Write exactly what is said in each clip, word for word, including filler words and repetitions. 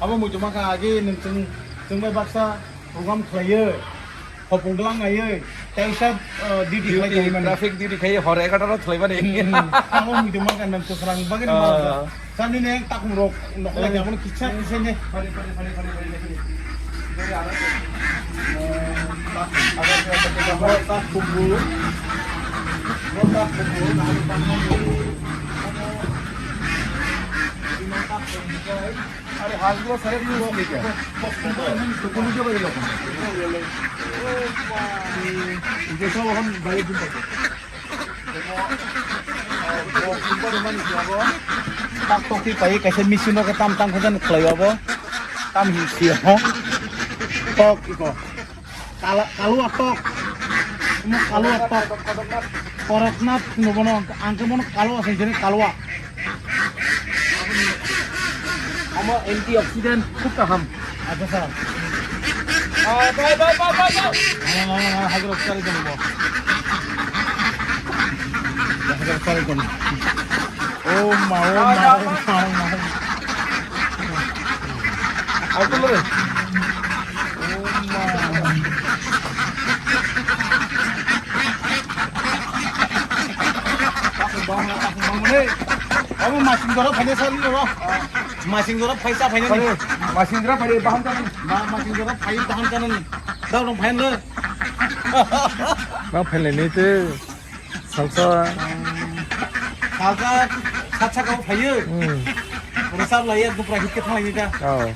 Abo muitu ma kha agi nwng chwng, chwng bai baksa program khlaiwi, hopung glang naiwi, tei sa, uh, duty khlai Duty, khlai mani. Traffic duty khai hor egaroh ta khlai mani. Hmm, abo muitu ma kha nwng kwkhrang bagwi Ah. ma. Sani ne takhum rok nok lai jabon kitsa kitsa ne. Takhum bu. Takhum bu. Are hasgo sare ni. Tukun jo bai lo. Ijo so hon bai din. Tak tok ti pai kaisa machine no tam tam khujan khlai abo. Tam hi si ha. Tok iko. Kala-, kalua tok. Omo kalua tok. Kodoknath hino bono, ang khe bono kalua sai jani kalua. Omo antioxidant khub kaham. Acha sir. Ah, bai, bai, bai, bai, bai. Nang, nang, nang, nang, hai khe rok chari tong bo. Hai khe rok chari tong. Oh ma, oh ma, oh ma, oh ma. Aku lo. Omo masing doro phaina sari ro. Masing doro phaisa phaina ni. Masing doro phai baham kan. Ma masing doro phai baham kan ni. Dao dong phain le. Ma phain le ni te. Salsa. Salsa, salsa kau phayo. Hmm. Resap lai ya, dupra hit ke thalai ni ta. Oh.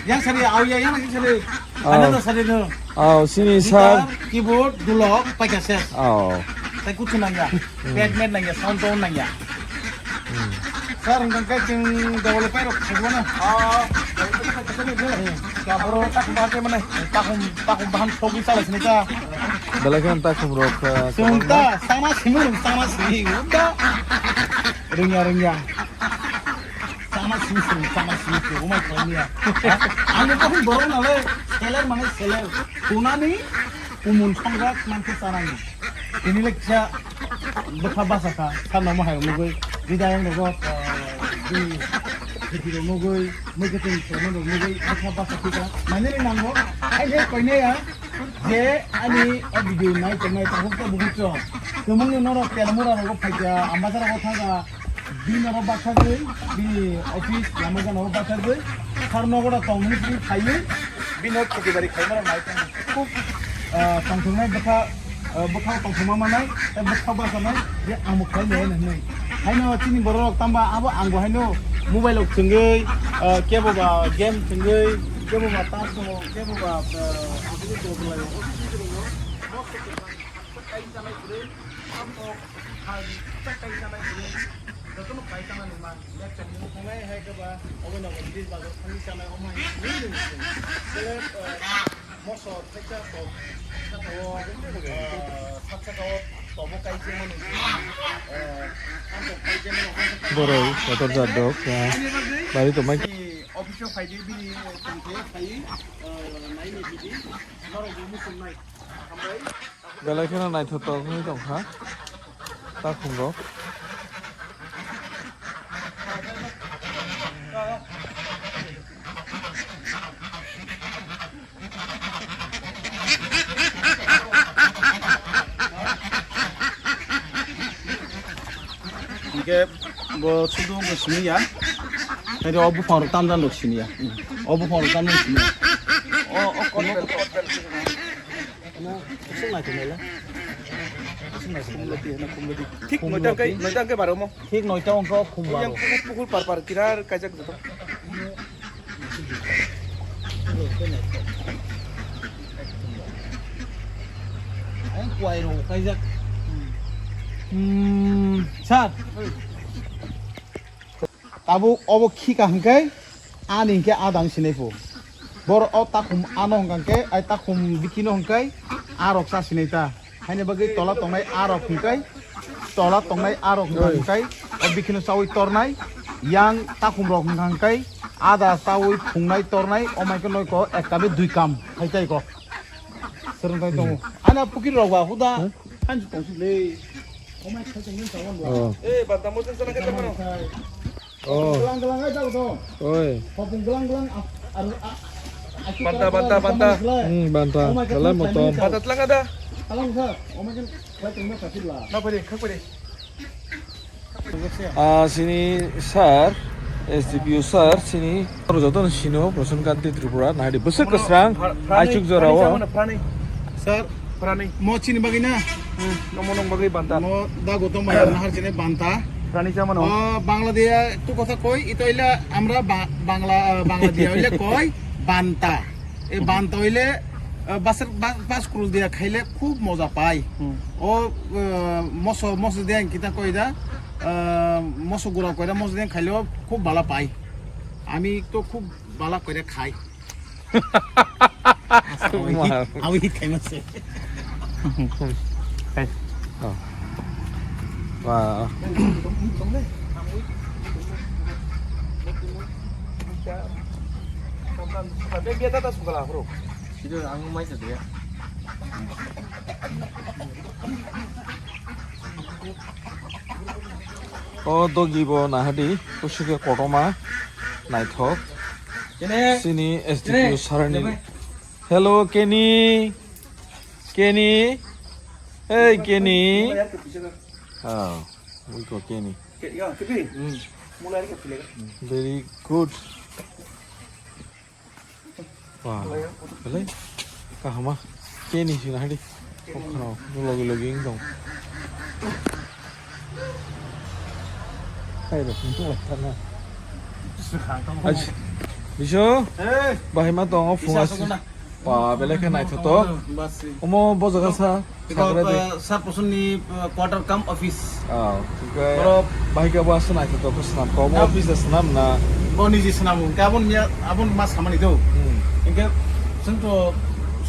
Yang sari au ya, yang lagi sari. Oh. Ano to sari no. Oh, sini sir. Guitar, keyboard, dulok, paika ses. Oh. Tai kuchu nangya. Hmm. Pad mat nangya, sound tone nangya. Hmm. Sir, hingkha khe chwng double pairok khaijmano. Ah, double pairok khaijmano. Hmm. Tabuk takhum baham khe mane. Takhum, takhum baham sogwi chalai sini ta. Belai kheno takhum rok, ah, chwng kwbangma. Ta, sama simi, sama simi, uda. Rungya, rungya. Sama simi, simi, sama simi, simi, umai khaimya. Ha? Ang bo borok nalai, seller mane seller. Kunani, kumun songrak, manse sanani. Tini le kisa bwkha basa kha, sa nomo hai nugui, bidayang rogo, ah, di, di rogo nugui, mui khe tini rogo nugui, bwkha basa kha. Mane ni nango, ai le koine ya, je ani o video nai tongnai, tahuk ta bugui chong. Tumung ni norok tel mura rogo phaikha, ambasa rogo thaga, bini oro bathagwi, bini office lama gana o bathagwi, sar nogo da tongmani sini phaiwi, bini o kheti bari khaimano nai tong. Khub, ah, tongthoknai bwkha, ah, bwkha tongthokma manai, tei bwkha basanai, je ang bo khlai nai hinwi. Haino chini borok rok tamba abo ang bo haino mobile rok chwngwi, ah, kebo ba game chwngwi, kebo ba taso, kebo ba, ah, aboni doglai rok, o chini borok rok, mokhe kwthang, kaisa nai kwrwi, amo hai, kaisa nai kwrwi, jotono kaisa nani man, yak chwngwi thangnai hai khe ba, obo nogo English bazar thangwi chanai, omo hai nini nini. Tele, ah, Moso thaisa to, saka o, ah, sat saka o tobo kai se mani, ah, ang to kai se mani. Borok kotor jat dok, ah, bari tongmai. Bini office o phai di, bini tongkhe phai, ah, nai ni bidi, norok bo muchung nai. Hambai. Belai kheno naithotok wngwi tongkha takhum rok. Hingke bo sudu wngkha siniya. Nai o buphang rok tamjani rok siniya. O buphang rok tamjani siniya. O, o, Thik noita hwnkhe, noita hwnkhe baro mo. Thik noita hwnkhe khum baro. Yang pukur, pukur par par kirar kaijak joto. Ang kuai rok kaijak. Hmm, sir. Tabuk obo khika hwnkhe ani hwnkhe adang sinai pho. Boro o takhum ano hwnkha hwnkhe, ai takhum bikhino hwnkhe a rok cha sinai ta. Haini bagwi tola tongnai a rok hwnkhe, tola tongnai a rok hwnkha hwnkhe, o bikhino chaui tornai, yang takhum rok hwnkha hwnkhe, ada chaui phungnai tornai, o mai khe noi ko ek kami dui kam hai tai ko. Swrwngthai tongo. Ani a pukiri rok ba huda. Hanju tongsi le. Omai khai tongni sawan ba. Oh. Eh, banta mo tensana khe tongmano. Oh. Glang glang ai jago dong. Oi. Hopung glang glang, a, a, a, a, Banta, banta, banta. Hmm, banta. Omai khe belai tongsi motom. Banta tlang ada. Talang sa. Omai khe khai tongna sakit la. Na pare, khak pare. Ah, sini sir, S D P O sir, sini oro joto no sino, Prasan Kanti Tripura, nai di bwswk kwsrang, aichuk jora o. Sir, mo chini bagwi na? Hmm, nomo nong bagwi banta. Mo da gotom maya nahar chini banta. Prani chamano. O, Bangla dia tu kotha koi, ito ila amra ba-, Bangla, ah, Bangla dia ila koi, banta. E banta hoile, ah, basar, ba-, bas kurul dia khaile khub moja pai. Hmm. O, ah, moso, moso dia kita koi da, ah, moso gura koi da, moso dia khaile o khub bala pai. Ami to khub bala koi da khai. Awi, awi, khaima se. Hey. Oh. Wah. Sida ang mai sa dia. O dogi bo nahadi, kusuke kotorma, naithok. Chini S D P O sarani. Hello, Kenny. Kenny. Hey, Kenny. Oh, we go, Kenny. Very good. Wah, belai kahama. Kenny sina hadi. Okhano logi logi wng tong. Hai ro, pintu wah thana. Aji, biso. Bahai ma tongo phung asi. Wah, belai khe naithotok. Omo bojaga sa. Iko, Sagra de. Uh, sub person ni, uh, quarter cum office. Oh, okay. Oro bahai ka bo aswk naithotok khe swnam ko. Omo office de swnam na. Bo niji swnam. Hwnkhe abon miya, abon ma samani do. Hmm. Hwnkhe chwng to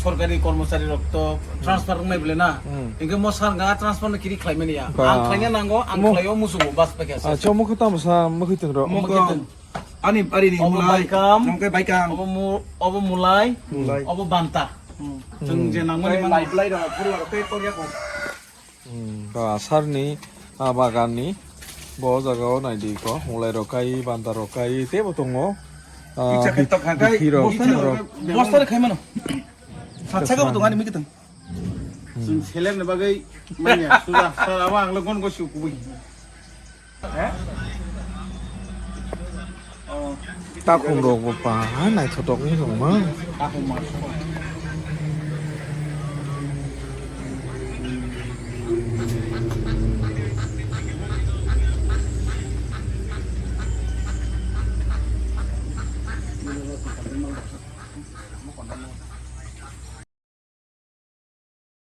sorkari kormochari rok to transfer wngnai bole na. Hmm. Hwnkhe mo sar ga transfer no kiri khlai mani ya. Ba. Ang khlai na nango, ang khlai o musugo bas paikha. Ah, chomok tamo sa mukhi tong ro. Mukhi tong. Ani bari ni mulai. Obo baikam. Nong khe baikam. Obo mu-, obo mulai. Mulai. Obo banta. Hmm. Chwng je nangmani mango. Lai, lai rok, phuru rok, tei porya ko. Hmm, ba, sarni, ah, baganni, bo jagao naidi ko, mulai rok kai, banta rok kai, tebo tongo. Ah, bicha khe tok kha kai, bithi rok, bosta ni rok. Bosta ni khai mano. Satsa ka bo tong ani mikitang. Chwng seleng ni bagwi manya, suda, sara wa ang lo gon go su kubui. Takhum rok bo pa, ha, naithotok ni rok ma. Takhum ma.